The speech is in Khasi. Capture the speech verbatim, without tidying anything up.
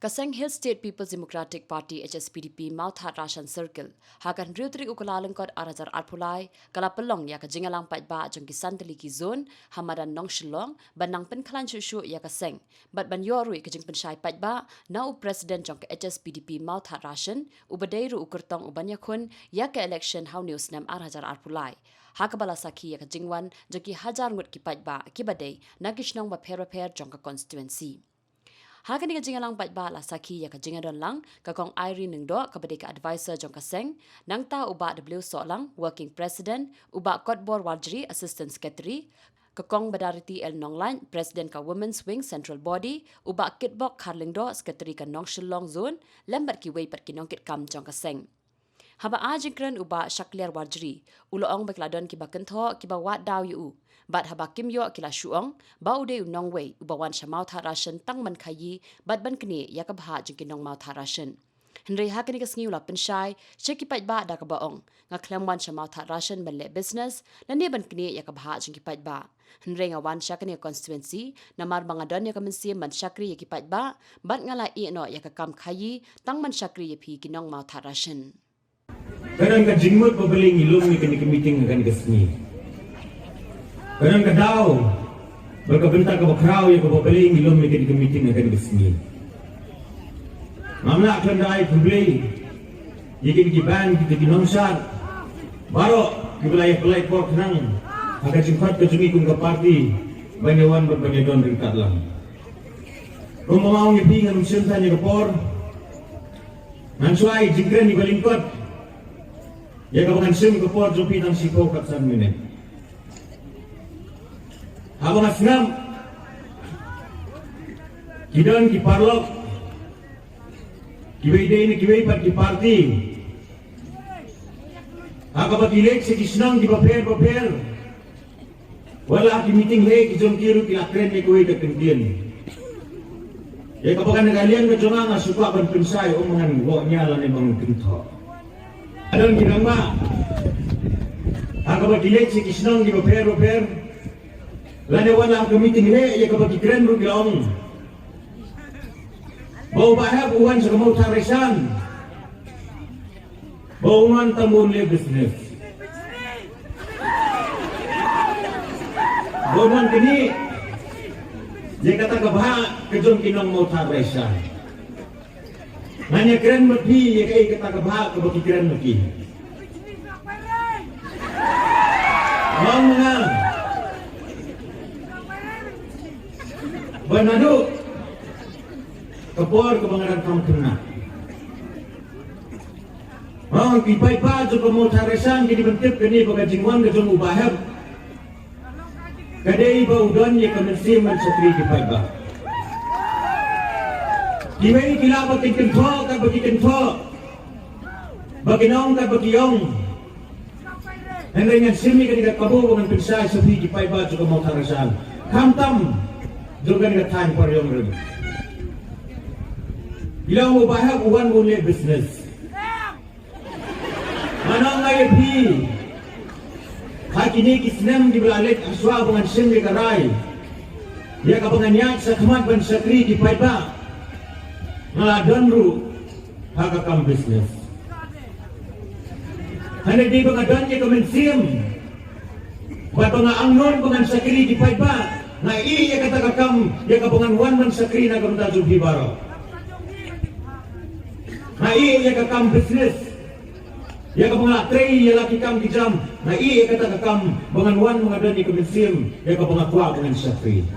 Ka Seng Hill State People's Democratic Party, H S P D P, Mawthadraishan Circle, ha ka hynriew tarik u Kyllalyngkot ar hajar arphew lai, ka la pynlong ïa ka jingïalang paidbah jong ki san tylli ki zone ha madan Nongshillong, ban nang pynkhlaiñ shuh shuh ïa ka seng bad ban ïoh ruh ïa ka jingpynshai paidbah na u President jong ka H S P D P Mawthadraishan, uba dei ruh u kyrtong u ban ïakhun ïa ka election ha une u snem ar hajar arphew lai, ha kaba la sakhi ïa ka jingwan jong ki hajar ngut ki paidbah kiba dei na ki shnong bapher bapher jong ka constituency. Ha kane ka jingïalang paidbah la sakhi ïa ka jingïadon lang ka Kong Irene Lyngdoh, kaba dei ka advisor jong ka seng, nangta u Bah W Sohlang, Working President, u Bah Kotbor Warjri, Assistant Secretary, ka Kong Badarati L Nonglait, President ka Women's Wing Central Body, u Bah Kitbok Kharlyngdoh, Secretary ka Nongshillong Zone, lem bad kiwei pat ki nongkitkam jong ka seng. Haba ai jingkren u Bah Shakliar Warjri, u la ong ba ki la don kiba kynthoh kiba wad daw ïa u, bad haba kim ïoh ki la shu ong ba u dei u nongwei uba wan sha Mawthadraishan tang ban khaïi bad ban knieh ïa ka bhah jong ki nong Mawthadraishan. Hynrei ha kane ka sngi u la pynshai sha ki paidbah da kaba ong, nga khlem wan sha Mawthadraishan ban leh business lane ban knieh ïa ka bhah jong ki paidbah. Hynrei nga wan sha kane ka constituency namar ba nga don ïa ka mynsiem ban shakri ïa ki paidbah, bad nga la ïeh noh ïa ka kam khaïi tang ban shakri ïa phi ki nong Mawthadraishan. Ka don ka jingmut ba balei ngi lum ïa kane ka meeting ha kane ka sngi. Ka don ka daw bad ka bynta kaba khraw ïa kaba balei ngi lum ïa kane ka meeting ha kane ka sngi. Ngam lah khlem da ai khublei ïa kine ki band, kine ki nongshad baroh kiba la ïa pynlait por khnang ha ka jingkhot ka jong ngi kum ka party ban ïa wan bad ban ïa don ryngkat lang. Kumba nga ong ïa phi, ngan ym shim than ïa ka por. Ngan shu ai jingkren iba lyngkot ïa kaba ngan shim ka por jong phi tang shiphew khatsan minit. Haba nga sngap, ki don ki paralok kiwei de ne kiwei pat ki party, ha kaba ki leit sha ki shnong kiba pher bapher. Wat la ki meeting hi, ki jong ki ruh ki la kren ïa kawei ka kyntien. Ïa kaba kan ka liang ka jong nga, nga shu kwah ban pynshai, ym ngan wad nia lane ban kynthoh. Ka don ki rangbah ha kaba ki leit sha ki shnong kiba pher bapher, lane wat la ka meeting hi, ïa kaba ki kren ruh ki la ong ba u Bah Hep u wan sha ka Mawthadraishan ba un wan tang ban leh business, ba un wan knieh ïa kata ka bhah ka jong ki nong Mawthadraishan. Ngan ïa kren bad phi ïa kaei kata ka bhah kaba ki kren bad ki. Ong ma nga ba naduh ka por kaba nga dang kham khynnah, ong, ki paidbah jong ka Mawthadraishan ki dei ban tip kane ba ka jingwan ka jong u Bah Hep ka dei ba u don ïa ka mynsiem ban shakri ki paidbah. Kiwei ki lah ba kin kynthoh katba ki kynthoh, ba kin ong katba ki ong. Hynrei ngan shim ïa kane ka kabu ba ngan pynshai sha phi ki paidbah jong ka Mawthadraishan, khamtam jong kane ka thaiñ Pariong Rim. Ki la ong u Bah Hep u wan ban leh business. Ngan ong ïa phi, ha kine ki snem kiba la leit, hashwa ba ngan shim ïa ka rai, ïa kaba ngan ïaid sha khmat ban shakri ki paidbah, nga la don ruh ha ka kam business. Hynrei dei ba nga don ïa ka mynsiem bad ba nga angnud ba ngan shakri ki paidbah, nga ïeh ïa kata ka kam ïa kaba ngan wan ban shakri na ka bynta jong phi baroh. Nga ïeh ïa ka kam business ïa kaba nga la trei ïa la ki kam ki jam. Nga ïeh ïa kata ka kam ba ngan wan ba nga don ïa ka mynsiem ïa kaba nga kwah ba ngan shakri.